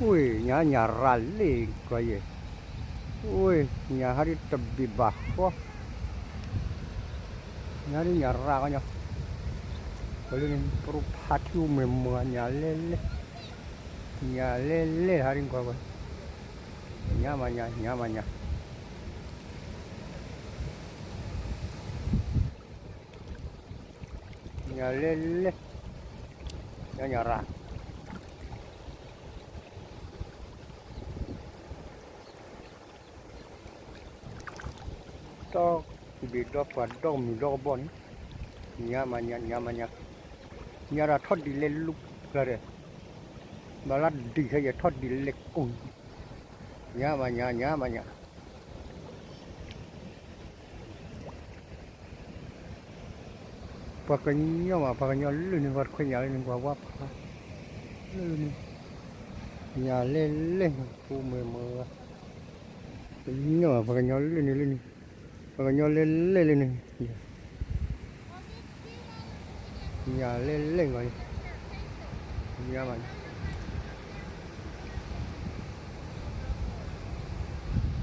ဝ့ၢ် ညါညၣ်ရၤလ့ၣ်ကီးယဲၢ်, ဝ့ၢ် ညၣ်ဟးဒ်တဘ့ၣ်ဘၣ်ဃီ, ညါဒ်ညၣ်ရၤကီးညီ, ပလၢန့ၣ် ပရူဖးထံအိၣ်မ့ၢ်မၢ် ညၣ်လဲၣ်လဲၣ်, ညၣ်လဲၣ်လဲၣ်ဟးဒ်ကွၢ်ကွၢ်, ညါမၤညၣ် ညါမၤညၣ် ညၣ်လဲၣ်လဲၣ်, ညါညၣ်ရၤ ဒီဘ့ၣ်ဒီပှၢ်ဒီမုၢ်ဒီကဘီန့ၣ်, ညါမၤညၣ် ညါမၤညၣ်, ညါတၢ်ထီဒ်လဲၣ်လူၤကျါဒီး, ဘၣ်လၢဒ်ခဲအံၤထီဒ်လဲၣ်ကိၢ်, ညါမၤညၣ် ညါမၤညၣ် ပှၤကညီမး ပှၤကညီလၢန့ၣ် ပှၤတခွဲညၣ်လၢန့ၣ် ပှၤဝါဖးလၢန့ၣ်, ညၣ်လဲၣ်လဲၣ် ပူၤမ့ၢ်မၢ်, ကညီမး ပှၤကညီလၢန့ၣ်လၢန့ၣ်, ပှၤကညီလဲၣ်လဲၣ်လၢန့ၣ်, ညၣ်လဲၣ်လဲၣ်ဂီၤ, ညါမၤညၣ်,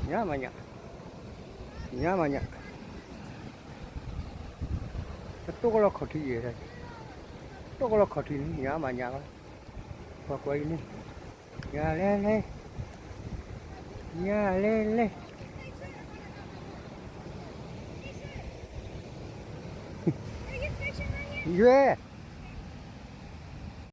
ညါမၤညၣ်, ညါမၤညၣ်, တိၢ်ကလီခီၣ်ထံးယဲၢ်, တိၢ်ကလီခီၣ်ထံးန့ၣ် ညါမၤညၣ်, ပှၤကွၢ်အံၤန့ၣ်, ညါလဲၣ်လဲၣ်, ညါလဲၣ်လဲၣ်, ယွဲ